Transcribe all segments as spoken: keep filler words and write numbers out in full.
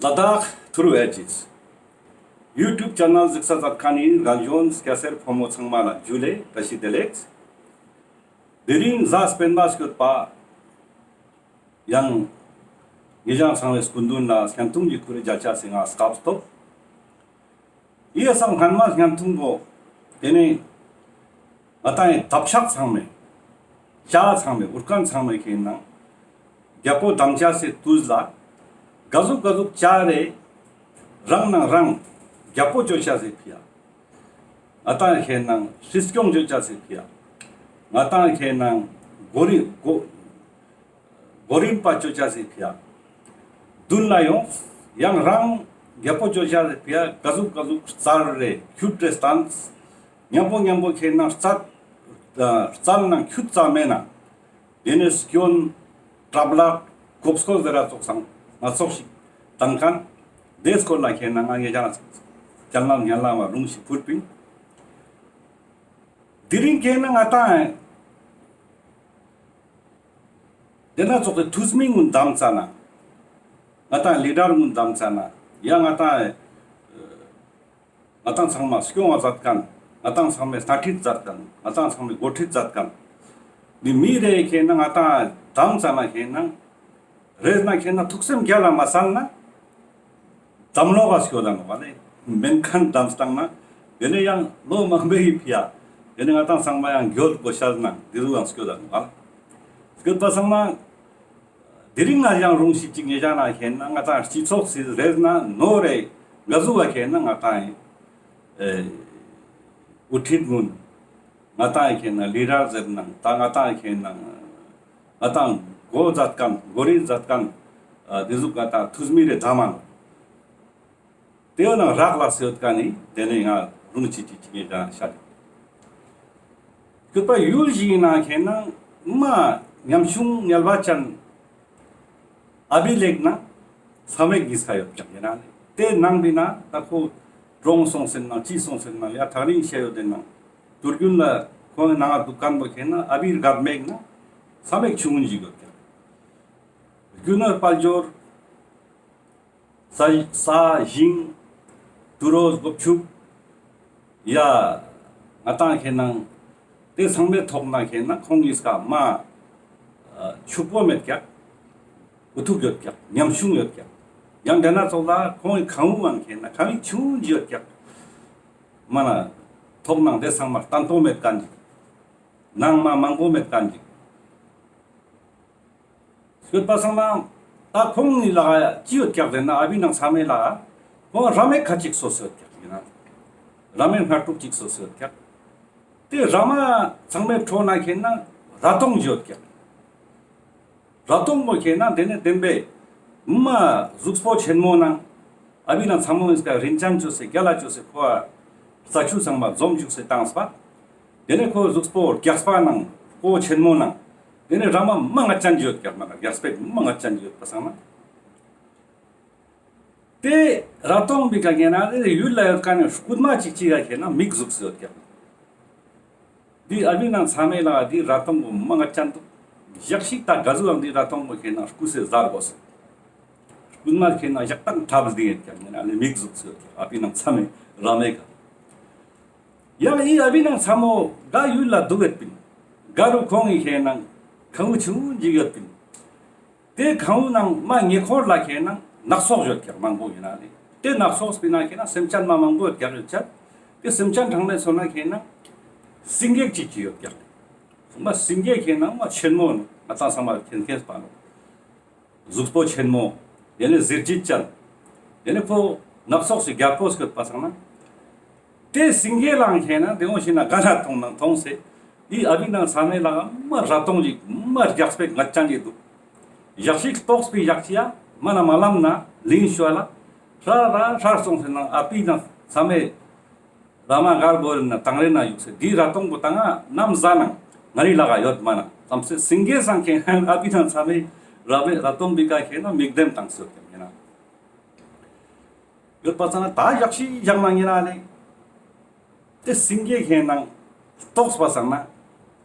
ལ་དྭགས་ཐུརུ་ཨེ་ཇིས་ཡུ་ཊུབ་ཆེ་ནལ་གཟིགས་ས་མཛད་མཁན་ནི་རྒན་གཞོན་སྐྱ་སེར་ཕོ་མོ་ཚང་མ་ལ་ཇུ་ལེ་བཀྲ་ཤིས་བདེ་ལེགས། དེ་རིང་གཟའ་སྤེན་པ་སྐྱོད་པ་ཡང་ཉེ་ཞང་ཚང་མའི་སྐུ་མདུན་ལ་བརྙན་ཐུང་གི་ཁུར་རེ་མཇལ་ཆ་སེ་ང་སྐབས་ཐོབ། ཡེ་སང་སྔན་མ་བརྙན་ཐུང་པོ་དེ་ནས་ང་ཏང་ཡི་ཐབ་ཆག་ཚང་མས་ཅ་ཚང་མས་འུར་ཀན་ཚང་མས་ཁེན་ན་རྒྱལ་པོ་དམ་ཆ་སེ་དུས་ལ་ག་ཟུག་ག་ཟུག་ཅ་རེ་རང་ནང་རང་རྒྱལ་པོ་ཅོ་ཆ་སེ་ཕིའ། ང་ཏང་ཁེན་ན་སྲིད་སྐྱོང་ཅོ་ཆ་སེ་ཕིའ། ང་ཏང་ཁེན་ན་གོ་རི་གོ་གོ་རིམ་པ་ཅོ་ཆ་སེ་ཕིའ། མདུན་ལ་ཡོང་ཡང་རང་རྒྱལ་པོ་ཅོ་ཆ་སེ་ཕིའ་ག་ཟུག་ག་ཟུག་རྩལ་རེ་ཁྱུད་རེ་སྟན། མཉམ་པོ་མཉམ་པོ་ཁེན་ན་རྩལ་རྩལ་ནང་ཁྱུད་ཙམ་མེད་ན་དེ་ནས་སྐྱོན་གྲབ་ལག་གོབ་སྐོལ་ཟེར་ར་ཙོགས་སང་སྣ་ཚོགས་ཤིག་བཏང་མཁན་དེ་སྐོར་ལ་ཁེན་ན་ང་ངེ་ཅག་ལ་ཅལ་ནང་ཉན་ལ་མ་རུང་ཞིག་ཕུལ་པིན། དེ་རིང་ཁེན་ན་ང་ཏང་དེ་ན་ཙོགས་ཏེ་ཐུས་མི་ངུན་དམ་ཙ་ན། ང་ཏང་ལི་ཌར་ངུན་དམ་ཙ་ན། ཡང་ང་ཏང་ང་ཏང་ཚང་མ་སྐྱོང་བ་མཛད་མཁན། ང་ཏང་ཚང་མའི་སྣ་ཁྲིད་མཛད་མཁན། ང་ཏང་ཚང་མའི་འགོ་ཁྲིད་མཛད་མཁན། འདི་མི་རེ་ཁེན་ན་ང་ཏང་དམ་ཙ་ན་ཁེན་ན། རེས་ན་ཁེན་ན་ཐུགས་སེམས་རྒྱལ་ལ་མ་སལ་ན། དམ་ལོག་ག་སྐྱོད་ད་ནོག་པ་ལེ། མེན་མཁན་དམ་བཏང་ན། དེ་ནས་ཡང་ལོ་མང་པོའི་ཕིའ། དེ་ནས་ང་ཏང་ཚང་མ་ཡང་འགྱོད་གོ་ཤལ་ན་འདི་རུ་ཡང་སྐྱོད་ད་ནོག་པ། སྐྱོད་པ་སང་ན། དེ་རིང་ང་ཡང་རུང་ཞིག་ཅིག་ངེ་ཅག་ན་ཁེན་ན་ང་ཏང་སྤྱི་ཚོགས་སི་རེས་ན་ནོ་རེ་ག་ཟུག་བ་ཁེན་ན་ང་ཏང་ཨེ་འགོ་ཁྲིད་ངུན་ང་ཏང་ཁེན་ན་ལི་ཌར་ཟེར་ན་ད་ང་ཏང་ཁེན་ན་ང་ཏང་འགོ་མཛད་མཁན་འགོ་རིལ་མཛད་མཁན་ཨ་དེ་ཟུག་ང་ཏང་ཐུས་མི་རེ་དམ་མ་ནོ། དེ་བོ་ནང་རག་ལས་ཡོད་མཁན་ནི་དེ་ནས་ང་རུང་ཅིག་ཅིག་ཅིག་ངེ་ཅག་ན་ཤར་ཡོད། སྐྱོད་པ་ཡུལ་ཞིག་ན་ཁེན་ན་མ་ཉམ་ཆུང་ངལ་བ་ཅན་ཨ་བི་ལེགས་ན་ས་མེག་གི་ས་ཡོད་ཀྱག་ཡིན་ན་ལེ། དེ་ནང་བི་ན་ད་ཁོ་གྲོངས་སོང་ཟེར་ན་ཅི་སོང་ཟེར་ན་ཡ་ཐག་རིང་ཤེས་ཡོད་དེ་ན་དུར་རྒྱུན་ལ་ཁོང་ནང་ང་འདུག་མཁན་པོ་ཁེན་ན་ཨ་བི་རྒད་མེག་ན་ས་མེག་ཆུང་ངུན་ཞིག་ཡོད་ཀྱག། རྒྱུ་ནོར་དཔལ་འབྱོར། ས་ས་ཞིང་། དུད་འགྲོ་སྒོ་ཕྱུགས། ཡ། ང་ཏང་ཁེན་ན། དེ་ཚང་མའི་ཐོག་ན་ཁེན་ན་ཁོང་གཉིས་ཀ་མ། ཕྱུག་པོ་མེད་ཀྱག། འུ་ཐུག་ཡོད་ཀྱག། ཉམ་ཆུང་ཡོད་ཀྱག། ཡང་དེ་ན་ཙོགས་ལ་ཁོང་གི་ཁང་བུའང་ཁེན་ན་ཁང་བུ་ཆུང་ཅིག་ཡོད་ཀྱག། མ་ན། ཐོག་ནང་དེ་ཚང་མ་བརྟན་པོ་མེད་མཁན་ཅིག། ནང་མ་མང་པོ་མེད་མཁན་ཅིག། ཡོད་པ་སང་ན། ད་ཁོང་གཉིས་ལ་ཅི་ཡོད་ཀྱག་ཟེར་ན་ཨ་བི་ནང་ཚང་མའི་ལ། ཁོང་ར་མེ་ཁ་ཅིག་སོ་སོ་ཡོད་ཀྱག་ཡིན་ན། ར་མེ་སྣ་དྲུག་ཅིག་སོ་སོ་ཡོད་ཀྱག། དེ་ར་མ་ཚང་མའི་ཁྲོད་ན་ཁེན་ན་ར་དོང་ཅིག་ཡོད་ཀྱག། ར་དོང་པོ་ཁེན་ན་དེ་ནས་བདེན་པའི་མ་གཟུགས་པོ་ཆེན་མོ་ནང་། ཨ་བི་ན་ཚ་མོ་ཨིན་སྐ་རིན་ཅན་ཅོས་སེ་རྒྱལ་ལ་ཅོས་སེ་ཁོ་ཨ་རྩྭ་ཆུ་ཚང་མ་འཛོམས་བཅུག་སེ་བཏང་སྤ། དེ་ནས་ཁོ་གཟུགས་པོ་རྒྱགས་པ་ནང་ཁོ་ཆེན་མོ་ནང་། དེ་ནས་ར་མ་མ་ང་ཅན་ཅིག་ཡོད་ཀྱག་མ་ན་རྒྱགས་པའི་མ་ང་ཅན་ཅིག་ཡོད་པ་སང་ན། དེ་ར་དོང་པི་ཀ་ཉེ་ན་དེ་ཡུལ་ལ་ཡོད་ཀ་ནས་རྐུན་མ་ཅིག་ཅིག་ག་ཁེན་ན་མིག་གཟུགས་སེ་ཡོད་ཀྱག། འདི་ཨ་བི་ནང་ཚ་མེ་ལ་འདི་ར་དོང་པོ་མ་ང་ཅན་འདུག། ཞག་ཞིག་ད་ག་ཟུག་ལ་འདི་ར་དོང་པོ་ཁེན་ན་རྐུ་སེ་ཟ་དགོས་སེ། རྐུན་མ་ཁེན་ན་ཞག་དང་ཁྲབ་འདི་ཡོད་ཀྱག་ཉེ་ན་ནི་མིག་གཟུགས་སེ་ཡོད་ཀྱག་ཨ་བི་ནང་ཚ་མེ་ར་མེ་ག། ཡང་ཨི་ཨ་བི་ནང་ཚ་མོ་ག་ཡུལ་ལ་འདུག་ཡོད་པིན། ག་རུ་ཁོང་ངི་ཁེན་ན་ཁང་བུ་ཆུང་ཅིག་ཡོད་པིན། དེ་ཁང་བུ་ནང་མ་ཉེ་འཁོར་ལ་ཁེན་ན་ནགས་ཚལ་ཡོད་ཀྱག་མང་པོ་ཡིན་ན་ལེ། དེ་ནགས་ཚལ་སྤི་ན་ཁེན་ན་སེམས་ཅན་མ་མང་པོ་ཡོད་ཀྱག་ཡོད་ཅག། དེ་སེམས་ཅན་གྲངས་མེད་སོང་ན་ཁེན་ན་སེང་གེ་ཅིག་ཅིག་ཡོད་ཀྱག་ལེ། མ་སེང་གེ་ཁེན་ན་མ་ཆེན་མོ་ནོ་ང་ཚང་ཚང་མ་མཁྱེན་མཁྱེན་པ་ནོ། གཟུགས་པོ་ཆེན་མོ། དེ་ནས་གཟི་བརྗིད་ཅན། དེ་ནས་ཁོ་ནགས་ཚལ་སི་རྒྱལ་པོ་སྐྱོད་པ་སང་ན། དེ་སེང་གེ་ལའང་ཁེན་ན་དེ་འོང་ཞིག་ན་ག་ན་མཐོང་ན་མཐོང་སེ། འདི་ཨ་བི་ནང་ཚ་མེ་ལ་མ་ར་དོང་ཅིག་མ་རྒྱགས་པའི་ང་ཅན་ཅིག་འདུག། ཞག་ཞིག་ལྟོགས་པའི་ཞག་ཅིག་ཡ་མ་ན་མ་ལམ་ན་ལིང་ཤོ་ལ། ཧྲ་ར་ཧྲ་སོང་སེ་ན་ཨ་བི་ནང་ཚ་མེ། ར་མ་གར་བོ་རེ་ན་དང་རེ་ན་ཡུག་སེ་འདི་ར་དོང་པོ་ད་ང་ནམ་ཟ་ནང་ང་རི་ལ་ག་ཡོད་མ་ན་བསམ་སེ་སེང་གེ་སང་ཁེན་ན་ཨ་བི་ནང་ཚ་མེ་ར་མེ་ར་དོང་པི་ཀ་ཁེན་ན་མིག་ལྡེམ་བཏང་སེ་ཡོད་ཀྱག་ཡིན་ན། ཡོད་པ་ཚང་ན་ད་ཞག་ཞིག་ཞག་ན་ཡིན་ན་ལེ། དེ་སེང་གེ་ཁེན་ན་ལྟོགས་པ་སང་ན།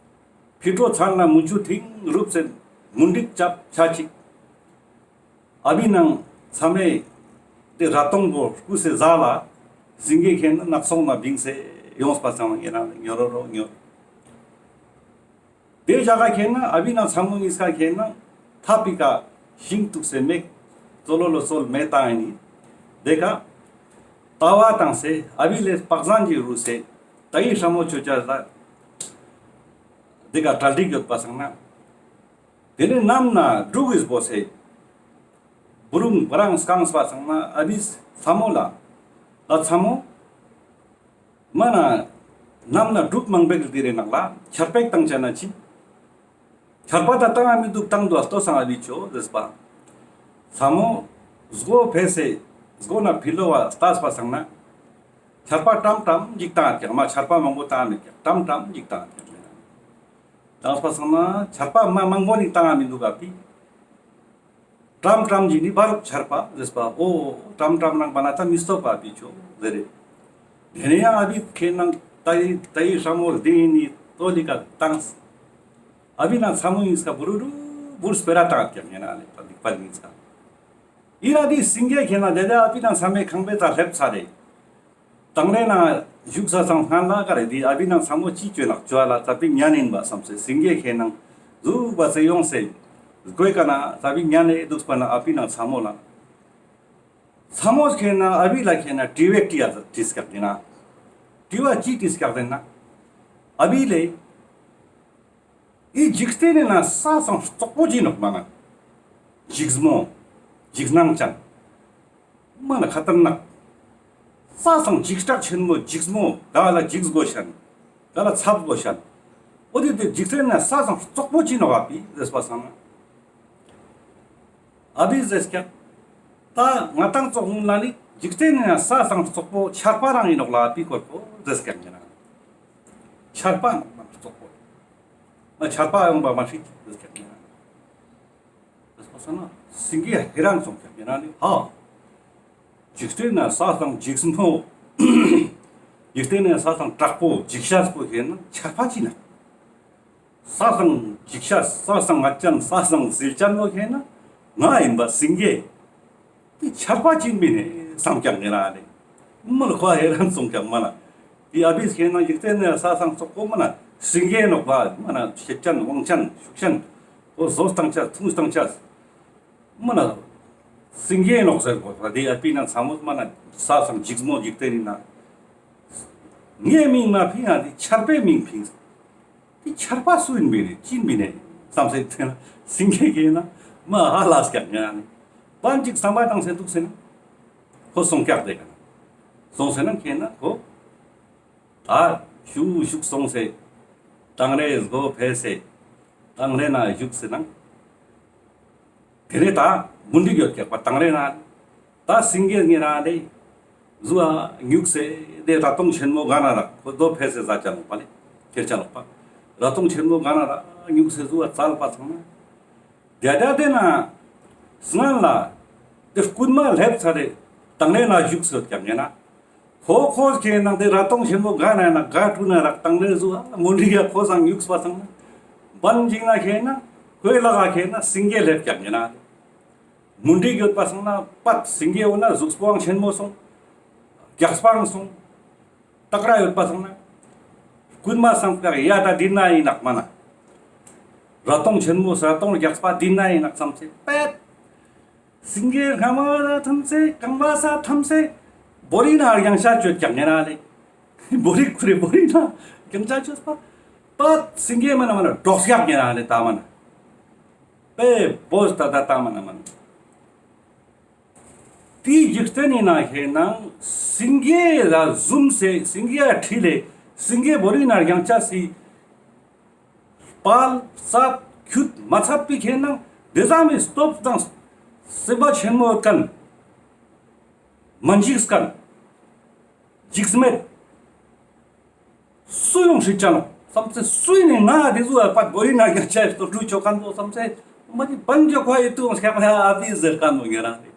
ཕི་དྲོ་ཚར་ན་མུ་ཆུ་ཐིང་རུབ་སེ་མུན་དིག་ཅབ་ཆ་ཅིག། ཨ་བི་ནང་ཚ་མེ་ དེ་ར་དོང་པོ་སྐུ་སེ་ཟ་ལ་སེང་གེ་ཁེན་ན་ནགས་སོང་ན་བིང་སེ་ཡོངས་པ་སང་ན་ཡིན་ན་ཉོ་རོ་རོ་ཉོ། དེ་ཞག་ག་ཁེན་ན་ཨ་བི་ནང་ཚ་མོ་གཉིས་ཀ་ཁེན་ན་ཐབ་པི་ཀ་ཤིང་ཏུག་སེ་མེག་ཙོ་ལོ་ལོ་ཙོལ་མེ་ཏང་ཡིན། དེ་ཀ་ལྟ་བ་ཏང་སེ་ཨ་བི་ལེ་པག་ཟན་གྱི་རུ་སེ་ཏ་ཡི་ཧྲ་མོ་ཆོ་ཅ་ལ་དེ་ཀ་གྲ་སྒྲིག་ཡོད་པ་སང་ན། དེ་ནས་ནམ་ན་འབྲུག་གིས་བོ་སེ་བུ་རུང་བ་རང་སྐང་སྤ་སང་ན་ཨ་བི་ཚ་མོ་ལ་ལ་ཚ་མོ། མ་ན་ནམ་ན་འབྲུག་མང་པོ་གི་དེ་རེ་ནག་ལ་ཆར་པེག་ཏང་ཆ་ན་ཅི། ཆར་པ་ད་ཏང་ཨ་མི་འདུག་ཏང་དུ་ཨ་ལྟོ་སང་ཨ་བི་ཆོ་ཟེར་པ། ཚ་མོ་སྒོ་ཕེ་སེ་སྒོ་ན་ཕི་ལོ་བ་ལྟ་སྤ་སང་ན་ཆར་པ་ཀྲམ་ཀྲམ་འཇིག་ཏང་ཨ་ཀྱག་མ་ཆར་པ་མང་པོ་ཏང་ཨ་མི་ཀྱག་ཀྲམ་ཀྲམ་འཇིག་ཏང་ཨ་ཀྱག་མེ་ན། ཏང་སྤ་སང་ན་ཆར་པ་མ་མང་པོ་ནི་ཏང་ཨ་མི་འདུག་ཨ་པི། ཀྲམ་ཀྲམ་ཇི་ནི་བ་རུག་ཆར་པ་ཟེར་པ། འོ་ཀྲམ་ཀྲམ་རང་པ་ན་ད་མི་སྟོབས་པ་པི་ཆོ་ཟེར་རེ། དེ་ནས་ཡང་ཨ་བི་ཁེན་ན་ཏ་ཡི་ཏ་ཡི་ཧྲ་མོ་དེ་ནི་ཏོ་ལི་ཀ་ཏང་། ཨ་བི་ན་ཚ་མོ་ཡིན་སྐ་བུ་རུ་རུ་བུར་སྤེ་ར་ཏང་ཀྱག་ཡིན་ན་ལེ་པ་ལི་པ་ལི་སྐ། ཡིན་ན་དེ་སེང་གེ་ཁེན་ན་དེ་དེ་ཨ་བི་ན་ཚ་མེ་ཁང་པའི་ད་ལེབ་ཚ་རེ། ཏང་རེ་ན་བཞུགས་ས་སང་སྔན་ལ་ག་རེ་དེ་ཨ་བི་ན་ཚ་མོ་ཅི་ཅོས་ནག་ཅོ་ལ་ཙ་པི་ཉན་ཡིན་པ་བསམ་སེ་སེང་གེ་ཁེན་ན་ཟུག་པ་སེ་ཡོང་སེ་སྒོའི་ཀ་ན་ཙ་པི་ཉན་ལེ་འདུག་པ་ན་ཨ་བི་ན་ཚ་མོ་ལ་ཚ་མོ་ཁེན་ན་ཨ་བི་ལ་ཁེན་ན་དྲི་བའི་དྲི་ཡ་དྲི་སྐྱག་ཡིན་ན་དྲི་བ་ཅི་དྲི་སྐྱག་ཡིན་ན་ཨ་བི་ལེ། ཨི་འཇིག་རྟེན་ནི་ན་ས་སང་རྩོག་པོ་ཅི་ནོག་མ་ན། འཇིགས་མོ། འཇིགས་སྣང་ཅན། མ་ན་ཁ་ཏར་ནག་ས་སང་འཇིགས་སྐྲག་ཆེན་མོ་འཇིགས་མོ་ག་ལ་འཇིགས་དགོས་ཤན། ག་ལ་ཚབ་དགོས་ཤན། འོ་དེ་དེ་འཇིག་རྟེན་ནི་ན་ས་སང་རྩོག་པོ་ཅི་ནོག་ཨ་པི་ཟེར་པ་སང་ན། ཨ་པི་ཟེར་སྐྱག་ད་ང་ཏང་ཙོགས་ཧུང་ལ་ནི་འཇིག་རྟེན་ནི་ན་ས་སང་རྩོག་པོ་ཆར་པ་རང་ཡིན་ནོག་ལ་ཨ་པི་སྐོར་པོ་ཟེར་སྐྱག་ཡིན་ན། ཆར་པ་ནོག་མ་རྩོག་པོ། མ་ཆར་པ་ཡོང་པ་མ་ཧྲིག་ཟེར་སྐྱག་ཡིན་ན། ཟེར་པ་སང་ན་སེང་གེ་ཧེ་རན་སོང་སྐྱག་ཡིན་ན་ནི་ཧ། འཇིག་རྟེན་ན་ས་སང་འཇིགས་མོ། འཇིག་རྟེན་ན་ས་སང་དྲག་པོ་འཇིགས་ཤ་པོ་ཁེན་ན་ཆར་པ་ཅི་ན། ས་སང་འཇིགས་ཤ་ས་སང་ང་ཅན་ས་སང་ཟིལ་ཅན་པོ་ཁེན་ན་ང་ཡིན་པ་སེང་གེ། དེ་ཆར་པ་ཅིན་མིན་ནེ་བསམ་ཀྱག་ངེ་རང་ལེ། མ་ལ་ཁོ་ཧེ་རན་སོང་ཀྱག་མ་ན། དེ་ཨ་བིས་ཁེན་ན་འཇིག་རྟེན་ནི་ས་སང་རྩོག་པོ་མ་ན་སེང་གེ་ནོག་པ་མ་ན་ཤེད་ཅན་དབང་ཅན་ཤུགས་ཅན་ཁོ་ཟོས་བཏང་ཅས་འཐུངས་བཏང་ཅས། མ་ན་སེང་གེ་ནོག་ཟེར་གོ་ད་དེ་ཨ་པི་ན་ཚ་མོ་མ་ན་ས་སང་འཇིགས་མོ་འཇིག་རྟེན་ནི་ན། ངའི་མིང་མ་ཕིང་ང་དེ་ཆར་པའི་མིང་ཕིང་། དེ་ཆར་པ་སུ་ཡིན་པས་ནི་ཅི་ཡིན་པས་ནི་བསམ་སེ་དེ་ན་སེང་གེ་གེ་ན་མ་ཧ་ལས་ཀྱག་ང་ནི་བན་ཅིག་བསམ་པ་བཏང་སེ་འདུག་སེ་ན་ཁོ་སོང་ཀྱག་དེ་ག་ན་སོང་སེ་ན་ཁེ་ན་ཁོ་ད་ཤུག་ཤུག་སོང་སེ་ཏང་རེ་སྒོ་ཕེ་སེ་ཏང་རེ་ན་བཞུགས་སེ་ན། དེ་ནས་ད་མུན་དིག་ཡོད་ཀྱག་པ་ཏང་རེ་ན། ད་སེང་གེ་ངེ་རང་ལེ་ཟུ་ཨ་ཉུག་སེ་དེ་ར་དོང་ཆེན་མོ་ག་ན་ར་ཁོ་དོ་ཕེ་སེ་ཟ་ཅ་ནོག་པ་ལེ་ཁྱེར་ཅ་ནོག་པ། ར་དོང་ཆེན་མོ་ག་ན་ར་ཉུག་སེ་ཟུ་ཨ་ཙལ་པ་ཚང་ན། དེ་དེ་དེ་ན་སྔན་ལ་དེ་རྐུན་མ་ལེབ་ཚ་རེ་ཏང་རེ་ན་བཞུགས་སེ་ཡོད་ཀྱག་ངེ་ན། ཁོ་ཁོ་ཁེ་ནང་དེ་ར་དོང་ཆེན་མོ་ག་ན་ན་ག་ཀྲུ་ན་རག་ཏང་རེ་ཟུ་ཨ་མུན་དིག་ཡ་ཁོ་སང་ཉུག་སེ་པ་སང་ན། བན་ཅིག་ན་ཁེ་ན་ཁོའི་ལག་ཁེ་ན་སེང་གེ་ལེབ་ཀྱག་ངེ་ན། མུན་དིག་ཡོད་པ་སང་ན་པད་སེང་གེ་འོ་ན་གཟུགས་པོའང་ཆེན་མོ་སོང་། རྒྱགས་པའང་སོང་། ཏག་ར་ཡོད་པ་སང་ན། རྐུན་མ་སང་ཀ་ཡ་ད་དི་ན་ཡིན་ནག་མ་ན། ར་དོང་ཆེན་མོ་ས་དོང་རྒྱགས་པ་དི་ན་ཡིན་ནག་བསམ་སེ་པད། སེང་གེ་སྔ་མ་ས་ཐམས་སེ་གང་མ་ས་ཐམས་སེ་བོ་རི་ན་རྒྱང་ཤ་ཅོད་ཀྱག་ངེ་ན་ལེ། བོ་རི་ཁུ་རེ་བོ་རི་ན་རྒྱང་ཤ་ཅོད་པ། པད་སེང་གེ་མ་ན་མ་ན་འབྲོག་ཀྱག་ངེ་ན་ལེ་ད་མ་ན། པེ་བོས་ད་ད་ད་མ་ན་མ་ན། དེའི་འཇིག་རྟེན་ནི་ན་ཁེ་ནང་སེང་གེ་ལ་ཟུམ་སེ་སེང་གེ་ཨ་ཁྲིད་ལེ་སེང་གེ་བོ་རི་ན་རྒྱང་ཆ་སི་དཔལ་རྩད་ཁྱུད་མ་ཚད་པའི་ཁེ་ནང་དེ་ཙམ་མི་སྟོབས་དང་སེམས་པ་ཆེན་མོ་ཡོད་མཁན་མ་འཇིགས་མཁན་འཇིགས་མེད། སུ་ཡོང་ཧྲིག་ཅང་བསམ་སེ་སུ་ཡིན་ནི་ང་དེ་ཟུ་བ་པད་བོ་རི་ན་རྒྱང་ཆ་ཡི་སྟོད་ཕྲུག་ཆོ་མཁན་པོ་བསམ་སེ་མ་ནི་བན་ཇོ་ཁ་ཡི་ཏུ་ཡོང་སྐྱག་ལ་ཨ་པི་ཟེར་མཁན་པོ་ངེ་རང་རེད།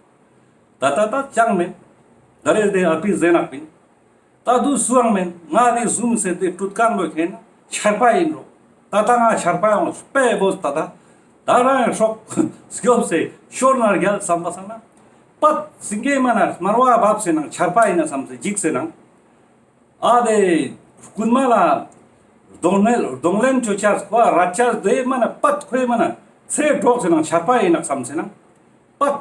ད་ད་ད་ཅང་མེད། ད་རེས་དེ་ཨ་པི་ཟེར་ནག་པིན། ད་དུ་སུའང་མེད་ང་དེ་ཟུམ་སེ་དེ་ཀྲུད་མཁན་པོ་ཁེ་ན་ཆར་པ་ཡིན་རོ། ད་ད་ང་ཆར་པ་ཡང་སྤེ་བོས་ད་ད། ད་རང་ཡང་སྲོག་སྐྱོབ་སེ་ཤོར་ན་རྒྱལ་བསམ་པ་སང་ན། པད་སེང་གེ་མ་ན་སྨ་ར་བ་བབས་སེ་ནང་ཆར་པ་ཡིན་ན་བསམ་སེ་འཇིགས་སེ་ནང་། ཨ་དེ་རྐུན་མ་ལ་གདོང་ལེན་གདོང་ལེན་ཅོ་ཆས་ཁོ་ར་ཆས་དེ་མ་ན་པད་ཁོའི་མ་ན་ཚེ་འགྲོགས་སེ་ནང་ཆར་པ་ཡིན་ན་བསམ་སེ་ནང་། པད་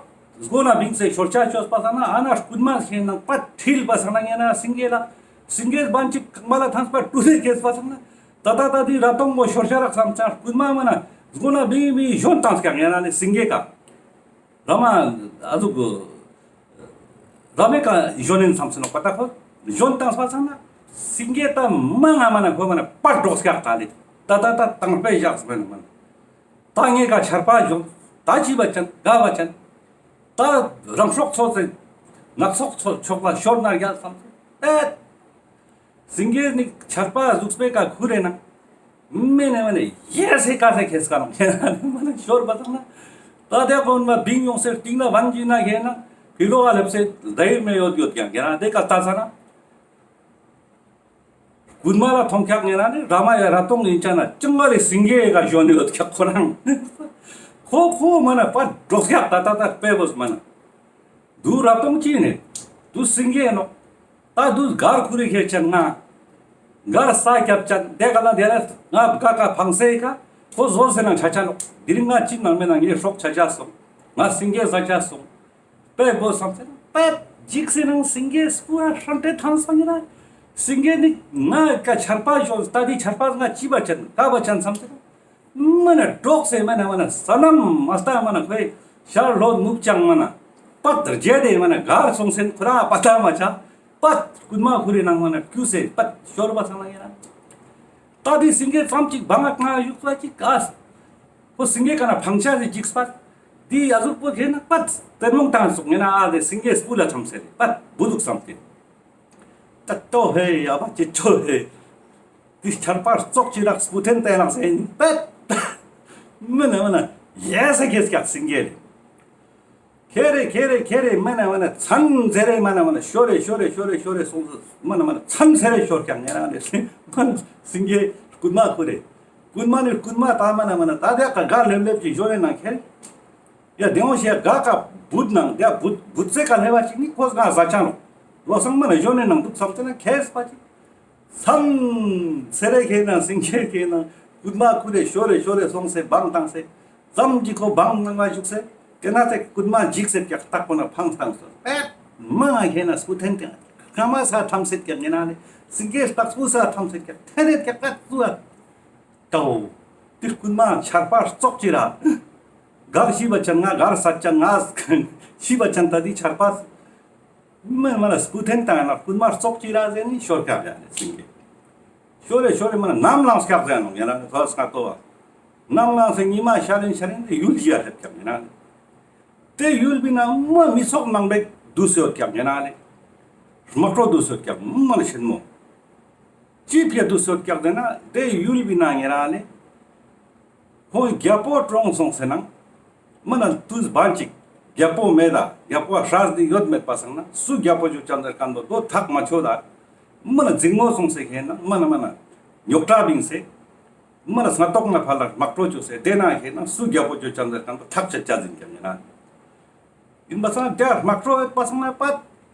སྒོ་ན་བིངས་སེ་ཤོར་ཆ་ཅོས་པ་སང་ན་ཨ་ན་རྐུན་མ་ཤེས་ནང་པད་ཁྲིལ་པ་སང་ན་ཡིན་ན་སེང་གེ་ལ་སེང་གེ་བན་ཅིག་གང་མ་ལ་ཐམས་པ་ཀྲུ་ལེ་ཁེས་པ་སང་ན་ད་ད་ད་དེ་ར་ཏོང་མོ་ཤོར་ཆ་རག་བསམ་ཆ་རྐུན་མ་མ་ན་སྒོ་ན་བིང་བིང་ཞོན་བཏང་སྐྱག་ཡིན་ན་ནི་སེང་གེ་ཀ་ར་མ་ཨ་ཟུག་གི་ར་མེ་ཀ་ཞོན་ཡིན་བསམ་སེ་ནོག་པ་ད་ཁོ་ཞོན་བཏང་པ་སང་ན་སེང་གེ་ད་མ་ང་མ་ན་ཁོ་མ་ན་པད་འགྲོགས་སྐྱག་ད་ལེ་ད་ད་ད་དང་པེ་བཞག་སེ་མ་ན་མ་ན། ད་ངེ་ཀ་ཆར་པ་ཞོན། ད་ཅི་བ་ཅན་ག་བ་ཅན། ད་རང་སྲོག་ཚོ་ཚེ་ནག་ཚོགས་ཚོ་ཕྱོགས་ལ་ཤོར་ན་རྒྱལ་བསམ་ཚེ་ཨེ། སེང་གེ་ནི་ཆར་པ་ཟུགས་པའི་ཀ་ཁུ་རེ་ན། མེ་ནེ་མ་ནེ་ཡེ་སེ་ཀ་སེ་ཁེས་ཀ་ནོ་ཁེ་ན་མ་ནེ་ཤོར་བ་ཚང་ན། ད་དེ་ཀོན་མ་བིང་ཡོང་སེ་སྟིང་ན་བན་གྱི་ན་ཁེ་ན་ཕི་ལོ་བ་ལེབ་སེ་ཟ་ཡིར་མེ་ཡོད་ཡོད་ཀྱང་ཁེ་ན་དེ་ཀ་ལྟ་ས་ན། རྐུན་མ་ལ་མཐོང་ཁྱག་ངེ་ན་ནི་ར་མ་ཡ་ར་ཏོང་ཡིན་ཆ་ན་ཅང་ག་རེ་སེང་གེ་ག་ཞོན་ཡོད་ཁྱག་ཁོ་རང་། ཁོ་ཁོ་མ་ན་པ་འགྲོགས་ཁྱག་ད་ད་ད་པེ་བོས་མ་ན། དུ་ར་ཏོང་ཅི་ནི་དུ་སེང་གེ་ནོ། ད་དུ་གར་ཁུ་རེ་ཁྱེར་ཆ་ང་། གར་ས་ཁྱབ་ཆ་དེ་ག་ལ་དེ་ལ་ང་ག་ག་ཕང་སེ་ཁ་ཁོ་ཟོ་སེ་ན་ཆ་ཆ་ནོ། དེ་རིང་ང་ཅི་ནང་མེ་ན་ངའི་སྲོག་ཆ་ཆ་སོང་། ང་སེང་གེ་ཟ་ཆ་སོང་། པེ་བོ་བསམ་སེ་ན་པེ་འཇིགས་སེ་ནང་སེང་གེ་སྤུ་ཧ་ཧྲན་ཏེ་ཐང་སང་ཡིན་ན། སེང་གེ་ནི་ང་ཀ་ཆར་པ་ཞོན་ད་དེ་ཆར་པ་ང་ཅི་བ་ཅན་ག་བ་ཅན་བསམ་སེ་ན། མ་ན་འགྲོགས་སེ་མ་ན་མ་ན་ས་ནམ་མ་སྟ་མ་ན་ཁོའི་ཤར་ལྷོ་ནུབ་བྱང་མ་ན་པད་རྒྱ་དེ་མ་ན་གར་སོང་སེ་ཁོ་ར་པ་ཏ་མ་ཆ་པད་རྐུན་མ་ཁུ་རེ་ནང་མ་ན་ཁྱུ་སེ་པད་ཤོར་བ་ཚང་ན་ཡིན་ན། ད་དེ་སེང་གེ་ཙམ་ཅིག་བང་ང་ཡུག་པ་ཅིག་ག་ཁོ་སེང་གེ་ཀ་ན་ཕང་ཆ་ཟེ་འཇིགས་པ། དེ་ཡ་ཟུག་པོ་ཁེ་ན་པད་ཏེ་མོང་བཏང་སོང་ངེ་ན་ཨ་དེ་སེང་གེ་སྤུ་ལ་ཐམས་སེ་རེ་པད་བུ་ལུག་བསམ་སྟེ། ད་ལྟོ་ཧེ་ཡ་བ་ཅི་ཆོ་ཧེ། དེ་ཆར་པ་ཙོག་ཅི་རག་སྤུ་ཐེན་ཏེ་ལག་སེ་ཡིན་པད། མི་ན་མི་ན་ཡེ་སེ་གེ་སྐྱག་སེང་གེ་རེ། ཁེ་རེ་ཁེ་རེ་ཁེ་རེ་མ་ན་མ་ན་ཚན་ཟེར་རེ་མ་ན་མ་ན་ཤོར་རེ་ཤོར་རེ་ཤོར་རེ་ཤོར་རེ་སོང་སོང་མ་ན་མ་ན་ཚན་ཟེར་རེ་ཤོར་ཀྱང་ངེ་རང་རེ་མ་ན་སེང་གེ་རྐུན་མ་ཁུ་རེ། རྐུན་མ་ནི་རྐུན་མ་ད་མ་ན་མ་ན་ད་དེ་ཀ་ག་ལེབ་ལེབ་ཀྱི་ཞོར་རེ་ནང་ཁེ་རེ། ཡ་དེ་འོང་ཞེ་ག་ཀ་བུད་ནང་དེ་བུད་བུད་ཚེ་ཀ་ལེབ་བ་ཅིག་ནི་ཁོ་ང་ཟ་ཆ་ནོ། ལོ་སང་མ་ན་ཞོར་རེ་ནང་འདུག་བསམ་ཚེ་ན་ཁེ་སི་པ་ཅིག་ཚན་ཟེར་རེ་ཁེ་ན་སེང་གེ་ཁེ་ན་རྐུན་མ་ཁུ་རེ་ཤོར་རེ་ཤོར་རེ་སོང་སེ་བང་བཏང་སེ་ཙམ་གྱི་ཁོ་བང་ནང་ང་བཞུགས་སེ་ཁེ་ན་ཚེ་རྐུན་མ་འཇིགས་སེ་ཀྱག་སྟག་པོ་ན་ཕང་བཏང་སོ་པད་མ་ང་ཁེ་ན་སྐུ་ཐེན་ཀྱག་ཁ་མ་ས་ཐམས་སེ་ཀྱག་ངེ་ན་ལེ་སེང་གེ་སྟག་སྐུ་ས་ཐམས་སེ་ཀྱག་ཐེ་རེ་ཀྱག་ཀ་ཙུ་ཨ་ཏའོ། དེ་རྐུན་མ་ཆར་པ་ཙོག་ཅི་ར་གར་ཤི་བ་ཅན་ང་གར་ས་ཅན་ང་ཤི་བ་ཅན་ད་དེ་ཆར་པ། མི་མ་ན་སྐུ་ཐེན་བཏང་ན་རྐུན་མ་ཙོག་ཅི་ར་ཟེར་ནི་ཤོར་ཀྱག་ཡ་ནི་སེང་གེ། ཤོར་རེ་ཤོར་རེ་མ་ན་ནམ་ལངས་ཀྱག་ཟེར་ནོ་ཡ་ན་ཐོ་སྔ་ཏོ་བ། ནམ་ལངས་སེ་ཉི་མ་ཤར་རིན་ཤར་རིན་དེ་ཡུལ་ཞིག་ཡ་སླེབས་ཀྱག་ཡ་ན། དེ་ཡུལ་བི་ན་མ་མི་ཚོགས་ནང་པའི་དུས་སུ་ཡོད་ཀྱག་ཡ་ན་ལེ། དམག་གྲོགས་དུས་སུ་ཡོད་ཀྱག་མ་ན་ཆེན་མོ། ཅི་ཕི་དུས་སུ་ཡོད་ཀྱག་ཟེར་ན་དེ་ཡུལ་བི་ན་ཡ་ན་ལེ། ཁོང་རྒྱལ་པོ་གྲོངས་སོང་སེ་ནང་། མི་ན་དུས་བན་ཅིག་རྒྱལ་པོ་མེད་ད་རྒྱལ་པོ་ཧྲ་དེ་ཡོད་མེད་པ་སང་ན་སུ་རྒྱལ་པོ་ཅོ་ཅན་ཟེར་ཁན་པོ་དོ་ཐག་མ་ཆོད་ད། མི་ན་འཛིང་མོ་སོང་སེ་ཁེ་ན་མི་ན་མི་ན་ཉོག་དྲ་བིང་སེ། མི་ན་སྔ་ཏོག་ན་ཕ་ལ་དམག་གྲོགས་ཅོ་སེ་དེ་ན་ཁེ་ན་སུ་རྒྱལ་པོ་ཅོ་ཅན་ཟེར་ཁན་པོ་ཐག་ཆད་ཆ་ཟིན་ཀྱང་ཡིན་ན། ཡིན་པ་སང་དེ་དམག་གྲོགས་ཡོད་པ་སང་ན་པ་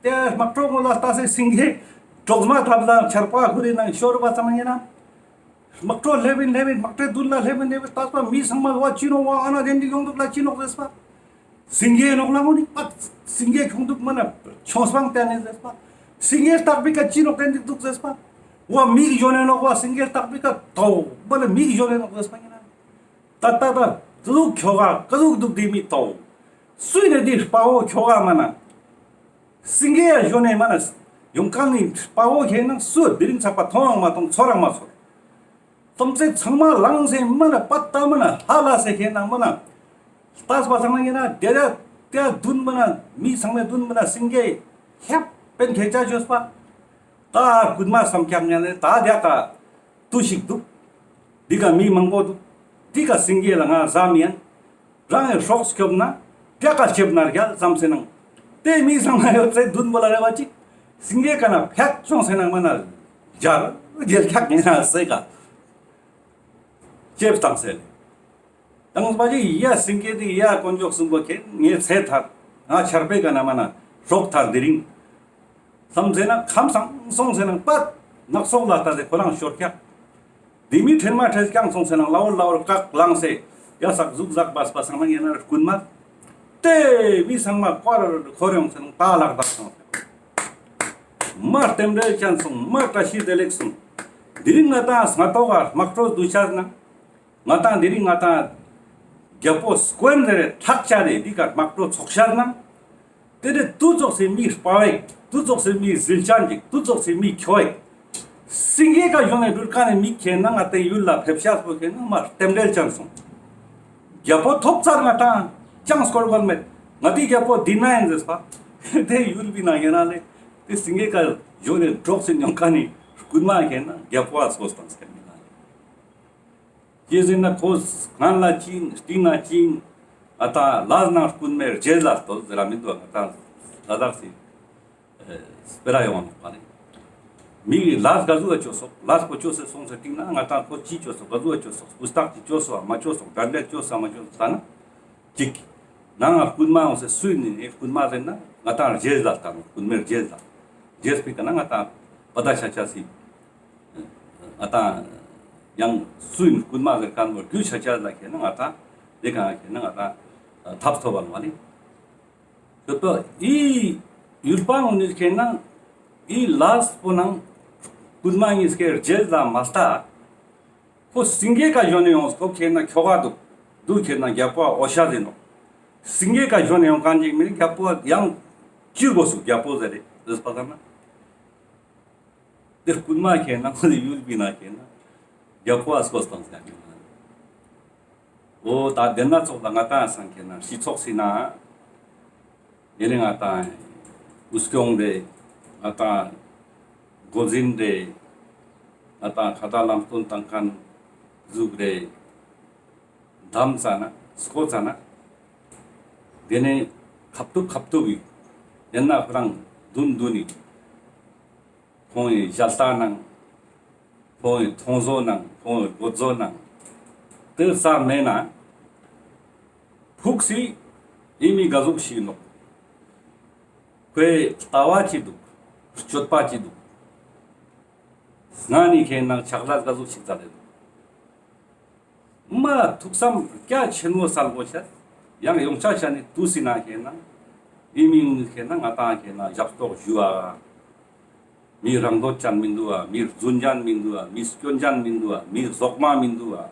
དེ་དམག་གྲོགས་ངོ་ལ་ལྟ་སེ་སེང་གེ་གྲོགས་མ་ཐབ་ལ་ཆར་པ་ཁུ་རེ་ནང་ཤོར་བ་ཙམ་ཡིན་ན། དམག་གྲོགས་སླེབས་ཡིན་སླེབས་ཡིན་དམག་གྲོགས་མདུན་ལ་སླེབས་ཡིན་སླེབས་ཡིན་ལྟ་ས་མི་ཚང་མ་བ་ཅི་ནོག་བ་ཨ་ན་དེ་འདི་ཡོང་འདུག་ལ་ཅི་ནོག་ཟེར་པ། སེང་གེ་ནོག་ལ་ངོ་ནི་པ་སེང་གེ་ཁྱོང་འདུག་མ་ན་ཆོང་སྤང་བསྟན་ནས་ཟེར་པ། སེང་གེ་སྟག་པི་ཀ་ཅི་ནོག་བསྟན་འདི་འདུག་ཟེར་པ། བ་མིག་ཞོན་ནས་ནོག་བ་སེང་གེ་སྟག་པི་ཀ་དོ་མ་ན་མིག་ཞོན་ནས་ནོག་ཟེར་པ་ཡིན་ན། ད་ད་ད་ཀ་ཟུག་ཁྱོ་ག་ཀ་ཟུག་འདུག་དེ་མི་ཏོ། སུ་ཡིན་ན་དེ་དཔའ་བོ་ཁྱོ་ག་མ་ན། སེང་གེ་ཡ་ཞོན་ནས་མ་ན། ཡོང་ཁན་ནི་དཔའ་བོ་ཁེ་ན་སུ་དེ་རིང་ཚག་པ་མཐོང་ཡང་མ་མཐོང་ཚོར་ཡང་མ་ཚོར། ཏམ་ཚེ་ཚང་མ་ལངས་སེ་མ་ན་པ་ཏ་མ་ན་ཧ་ལ་སེ་ཁེ་ན་མ་ན། ལྟས་པ་ཚང་མ་ཡིན་ན་དེ་ར་དེ་དུན་མ་ན་མི་ཚང་མའི་དུན་མ་ན་སེང་གེ་ཧེབ་པན་ཁེ་ཆ་ཅོས་པ། ད་རྐུན་མ་བསམ་ཁྱག་ཉན་ལེ་ད་དེ་ཀ་ཏུ་ཞིག་འདུག་འདི་ཀ་མི་མང་པོ་འདུག་འདི་ཀ་སེང་གེ་ལ་ང་ཟ་མི་ཡན། རང་ངི་སྲོག་སྐྱོབ་ན་དེ་ཀ་སྐྱོབ་ན་རྒྱལ་བསམ་སེ་ནང་། དེ་མི་ཚང་མ་ཡོད་ཚེ་དུན་པོ་ལ་རེ་བ་ཅིག་སེང་གེ་ཀ་ན་ཕེད་ཅོང་སེ་ནང་མ་ན་རྒྱལ་རྒྱལ་ཁྱག་ཉན་ན་སེ་ཀ་སྐྱོབ་བཏང་སེ་ལེ། དང་པ་ཅིག་ཡ་སེང་གེ་དེ་ཡ་དཀོན་མཆོག་གསུམ་པོ་ཁེ་ངའི་ཚེ་ཐར། ང་ཆར་པའི་ཀ་ན་མ་ན་སྲོག་ཐར་དེ་རིང་། སམ་ཟེར་ན་ཁམས་སང་སོང་ཟེར་ན་པད་ནག་ཚོགས་ལ་ལྟ་སྟེ་ཁོ་རང་ཤོར་ཀྱག་དེ་མི་ཕྲན་མ་ཕྲན་ཀྱང་སོང་ཟེར་ན་ལའོར་ལའོར་བཀག་ལངས་སེ་ཡ་སག་ཟུག་ཟག་བས་པ་སང་ན་ཡིན་ན་རྐུན་མ་དེ་མི་ཚང་མ་ཀོར་ཁོར་ཡོང་ཟེར་ན་ད་ལག་བདག་སོང་ཟེར། མ་རྟེན་འབྲེལ་ཅན་སོང་། མ་བཀྲ་ཤིས་བདེ་ལེགས་སོང་། དེ་རིང་ང་ཏང་སྔ་ཏོག་ག་དམག་གྲོས་བསྡུ་ཤར་ན། ང་ཏང་དེ་རིང་ང་ཏང་རྒྱལ་པོ་སྐོན་རེ་རེ་ཐག་བཅད་དེ་འདི་ག་དམག་གྲོས་ཚོགས་ཤར་ན། དེ་རེ་དུ་ཙོགས་སེ་མི་སྤ་བེག་དུ་ཙོགས་སེ་མི་ཟིལ་ཅན་ཅིག་དུ་ཙོགས་སེ་མི་ཁྱོ་ཡེག་སིང་གེ་ཀ་ཡོང་ནས་འགྲུལ་ཀ་ནས་མི་ཁྱེར་ན་ང་ཏང་ཡུལ་ལ་ཕེབས་ཤག་པོ་ཁྱེར་ན་མ་རྟེན་འབྲེལ་ཅན་སོང་། རྒྱལ་པོ་ཐོབ་ཚར་ང་ཏང་ཅང་སྐོར་གོལ་མེད། ང་ཏི་རྒྱལ་པོ་འདི་ན་ཡིན་ཟེར་པ། དེ་ཡུལ་བི་ན་ཡིན་ན་ལེ། དེ་སིང་གེ་ཀ་ཡོང་ནས་འགྲོགས་སེ་ཡོང་ཀ་ནས་རྐུན་མ་ཁྱེར་ན་རྒྱལ་པོ་ཨ་སོ་སྟངས་ཁྱེར་མི་ན་ལེ། ཅི་ཟེར་ན་ཁོ་སྔན་ལ་ཅིན་སྟིང་ན་ཅིན་ཨ་ད་ལས་ནང་རྐུན་མའི་རྗེས་ལ་ལྟོས་ཟེར་ར་མི་འདུག་ང་ཏང་ལ་དྭགས་སི་ཨེ་སྤེ་ར་ཡོང་བ་ནོག་པ་ནི། མི་གི་ལས་ག་ཟུག་ག་བཅོས་སོག་ལས་པོ་བཅོས་སེ་སོང་སེ་སྟིང་ན་ང་ཏང་ཁོ་ཅི་བཅོས་སོག་ག་ཟུག་ག་བཅོས་སོག་སྤུས་དག་ཅིག་བཅོས་སོག་མ་བཅོས་སོག་ག་འདྲ་བཅོས་སོག་མ་བཅོས་སོག་ད་ན་ཅིག་ནང་ང་རྐུན་མ་ཡོང་སེ་སུ་ཡིན་ནི་རྐུན་མ་ཟེར་ན་ང་ཏང་རྗེས་ལ་ལྟ་ནོག་རྐུན་མའི་རྗེས་ལ་རྗེས་པའི་ཀ་ན་ང་ཏང་པ་ད་ཤ་ཆ་སི། ང་ཏང་ཡང་སུ་ཡིན་རྐུན་མ་ཟེར་མཁན་པོ་རྒྱུ་ཆ་ཆ་ལ་ཁྱེར་ན་ང་ཏང་དེ་གང་ཁྱེར་ན་ང་ཏང་ཐབས་ཐོབ་པ་མ་ནི། ཁྱོད་པ་ཨི་ཡུལ་པ་ངོ་ནི་ཁྱེར་ན་ཨི་ལས་པོ་ནང་རྐུན་མ་གཉིས་ཀའི་རྗེས་ལ་མ་ལྟ། ཁོ་སིང་གེ་ཀ་ཞོན་ནས་ཡོང་ཁོ་ཁྱེར་ན་ཁྱོ་ག་འདུག་འདུག་ཁྱེར་ན་རྒྱལ་པོ་འོ་ཤ་ཟེར་ནོག་སིང་གེ་ཀ་ཞོན་ནས་ཡོང་མཁན་ཅིག་མིན་རྒྱལ་པོ་ཡང་ཅི་དགོས་སུ་རྒྱལ་པོ་ཟེར་རེད་ཟེར་པ་ལྟར་ན། དེ་རྐུན་མ་ཁྱེར་ན་ཁོ་ལ་ཡུལ་བི་ན་ཁྱེར་ན་རྒྱལ་པོ་ཨ་སྐོས་བཏང་ཟེར་ཁྱེར་ན། འོ་ད་དེ་ན་ཚོགས་ལ་ང་ཏང་སང་ཁྱེར་ན་སྤྱི་ཚོགས་སི་ན་ཡེ་ནི་ང་ཏང་འུ་སྐྱོང་རེ་ང་ཏང་འགོ་འཛིན་རེ་ང་ཏང་ཁ་ཏ་ལམ་སྟོན་བཏང་མཁན་ཟུག་རེ་དམ་ཙ་ན་སྐོ་ཙ་ན་དེ་ནས་ཁབ་ཏུ་ཁབ་ཏུ་བི་དེ་ན་ཁོ་རང་དུན་དུན་ནི། ཁོང་ངི་ཞལ་ལྟ་ནང་། ཁོང་ངི་མཐོང་བཟོ་ནང་། ཁོང་ངི་གོ་བཟོ་ནང་། དེ་ཙམ་མེད་ན། ཕུགས་སི་ཨི་མི་ག་ཟུག་ཞིག་ནོག་ཁོའི་ལྟ་བ་ཅི་འདུག་སྤྱོད་པ་ཅི་འདུག་སྔ་ནི་ཁྱེར་ན་ཆག་ལས་ག་ཟུག་ཞིག་མཛད་དེ་འདུག་མ་ཐུགས་བསམ་རྒྱ་ཆེན་མོ་སལ་དགོས་ཤེས། ཡང་ཡོང་ཆ་ཤ་ནི་དུས་སི་ན་ཁྱེར་ན། ཨི་མི་ངུ་ཁྱེར་ན་ང་ཏང་ཁྱེར་ན་ཞབས་ཏོག་ཞུ་བ། མི་རང་འདོད་ཅན་མི་འདུག་བ། མི་རྫུན་ཅན་མི་འདུག་བ། མི་སྐྱོན་ཅན་མི་འདུག་བ། མི་ཟོག་མ་མི་འདུག་བ།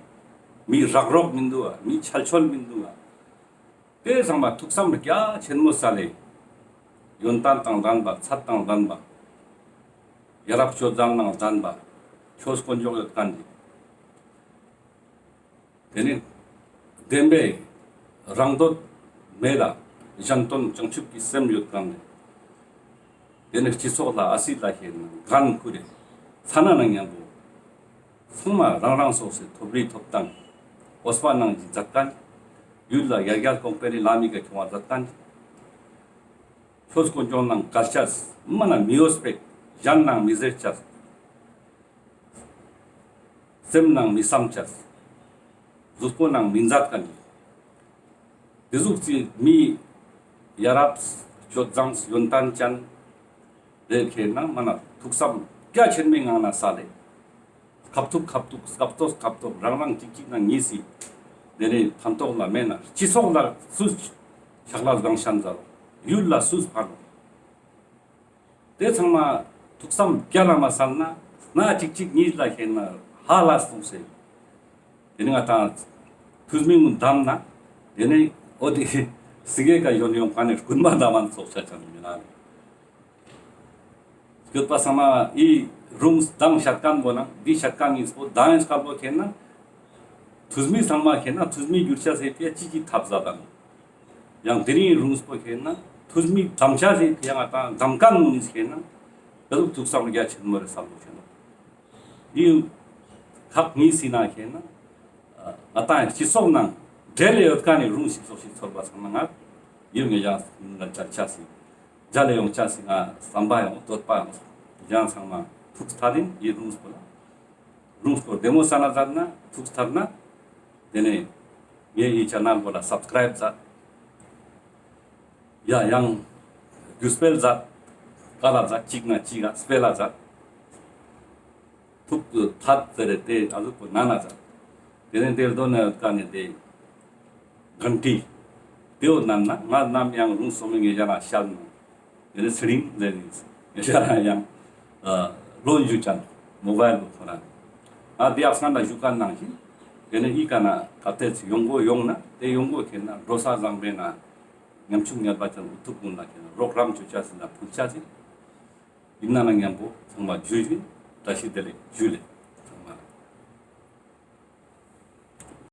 མི་རག་རོག་མི་འདུག་བ། མི་ཆལ་ཆོལ་མི་འདུག་བ། དེ་ཚང་མ་ཐུགས་བསམ་རྒྱ་ཆེན་མོ་སལ་ལེ། ཡོན་ཏན་དང་ལྡན་པ། ཚད་དང་ལྡན་པ། ཡ་རབས་སྤྱོད་བཟང་དང་ལྡན་པ། ཆོས་དཀོན་མཆོག་ཡོད་མཁན་ཅིག་དེ་ནི་བདེན་པའི་རང་འདོད་མེད་ལ་གཞན་དོན་བྱང་ཆུབ་ཀྱི་སེམས་ཡོད་མཁན་རེད། དེ་ནི་སྤྱི་ཚོགས་ལ་ཨ་སི་ལ་ཁྱེར་ན་འགན་ཁུར་རེ་ཚ་ན་ན་མཉམ་པོ་ཚང་མ་རང་རང་སོ་སོའི་ཐོབ་རེ་ཐོབ་ཐང་འོས་པ་གནང་གི་མཛད་མཁན། ཡུལ་ལ་ཡར་རྒྱས་གོང་འཕེལ་ལ་མི་ག་ཁྱོང་བ་མཛད་མཁན། ཆོས་དཀོན་མཆོག་ནང་གར་ཆས་མ་ན་མི་འོས་པའི་གཞན་ནང་མི་ཟེར་ཆས། སེམས་ནང་མི་བསམ་ཆས། གཟུགས་པོ་ནང་མི་མཛད་མཁན། དེ་ཟུག་ཅིག་མི་ཡ་རབས་སྤྱོད་བཟང་ཡོན་ཏན་ཅན་རེ་ཁྱེར་ན་མ་ན་ཐུགས་བསམ་རྒྱ་ཆེན་མོའི་ངང་ན་སལ་ལེ། ཁབ་ཐུག་ཁབ་ཐུག་སྐབས་ཐོག་སྐབས་ཐོག་རང་རང་གཅིག་གཅིག་ན་གཉིས་སི་དེ་ནས་ཕན་ཐོགས་ལ་མེད་ན་སྤྱི་ཚོགས་ལ་སུས་ཕྱག་ལས་གང་ཤན་མཛད་རོག་ཡུལ་ལ་སུས་ཕན་རོག་དེ་ཚང་མ་ཐུགས་བསམ་རྒྱ་ལ་མ་སལ་ན་སྣ་གཅིག་གཅིག་གཉིས་ལ་ཁྱེར་ན་ཧ་ལས་སོང་ཟེར། དེ་ནི་ང་ཏང་ཐུས་མི་ངུ་བདམས་ན་དེ་ནི་འོ་དེ་སིང་གེ་ཀ་ཡོང་ཡོང་ག་ནས་རྐུན་མ་བདམས་མ་ཚོགས་ཆ་ཆ་མི་ལ་ནི། སྐྱོད་པ་ཚང་མ་ཨི་རུང་སྡང་བཤད་མཁན་པོ་ན་འདི་བཤད་མཁན་ཡིན་པོ་སྡང་ཡིན་སྐལ་པོ་ཁྱེར་ན། ཐུས་མི་ཚང་མ་ཁྱེར་ན་ཐུས་མི་འགྱུར་ཆ་ཟེར་ཏེ་ཅི་ཅི་ཐབས་ཟ་དང་། ཡང་དེ་རིང་རུང་སྤོ་ཁྱེར་ན་ཐུས་མི་དམ་ཆ་ཟེར་ཏེ་ཡང་ང་ཏང་དམ་མཁན་ནི་ཁྱེར་ན་ཀ་ཟུག་ཐུགས་བསམ་རྒྱ་ཆེན་མོ་རེ་བསམ་བློ་ཁྱེར་ན། ཡིན་ཁག་གཉིས་སི་ན་ཁྱེར་ན་ང་ཏང་སྤྱི་ཚོགས་ནང་འབྲེལ་ཡོད་མཁན་ནི་རུང་སྤྱི་ཚོགས་ཤིག་ཚོར་བ་ཚང་མ་ང་ཡིན་ངེས་ཀྱང་ང་ཅར་ཆ་སི་མཇལ་ལེ་ཡོང་ཆ་སི་ང་བསམ་པ་ཡང་འདོད་པ་ཡང་ཡང་ཚང་མ་ཐུགས་ཐག་རིང་ཡིན་རུང་སྤོ་ལ། རུང་སྐོར་བདེ་མོ་ས་ན་མཛད་ན་ཐུགས་ཐར་ན། དེ་ནས་ངའི་ཡི་ཅ་ནལ་བོ་ལ་སབ་སི་ཀ་རའིབ་མཛད། ཡ་ཡང་རྒྱུ་སྤེལ་ཛད། ཀ་ལ་ཛད། ཅིག་ན་ཅིག་ག་སྤེལ་ལ་ཛད། ཐུག་ཐད་ཟེར་ཏེ་ཨ་ཟུག་པོ་ན་ན་ཛད། དེ་ནེ་དེ་ལ་དོན་ན་ཡོད་ཀ་ནེ་དེ་གྷན་ཊི་དེའོ་ནམ་ན་ང་ནམ་ཡང་རུང་སོ་མི་ངེ་ཞ་རང་ཤལ་ནོ། དེ་ནེ་ཚེ་རིང་ཟེར་ནི་ངེ་ཞ་རང་ཡང་ལོན་ཞུ་ཅན་མོ་བཱའིལ་པོ་ཐོན་ན། ང་དེ་ཡག་སང་ན་ཞུ་ཀ་ནང་བཞིན་དེ་ནེ་ཨི་ཀ་ན་ད་ལྟའི་ཚེ་ཡོང་གོ་ཡོང་ན་དེ་ཡོང་གོ་ཁེ་ན་འགྲོ་ས་བཟང་པོའི་ན་ཉམ་ཆུང་ཉལ་པ་ཅན་འུ་ཐུག་གུན་ལ་ཁེ་ན་རོགས་རམ་ཅོ་ཅ་ཟིན་ན་ཕུལ་ཅ་ཟིན། ཨིན་ན་ན་ཉམ་པོ་ཚང་མ་ཇུ་ལེ། བཀྲ་ཤིས་བདེ་ལེགས། ཇུ་ལེ།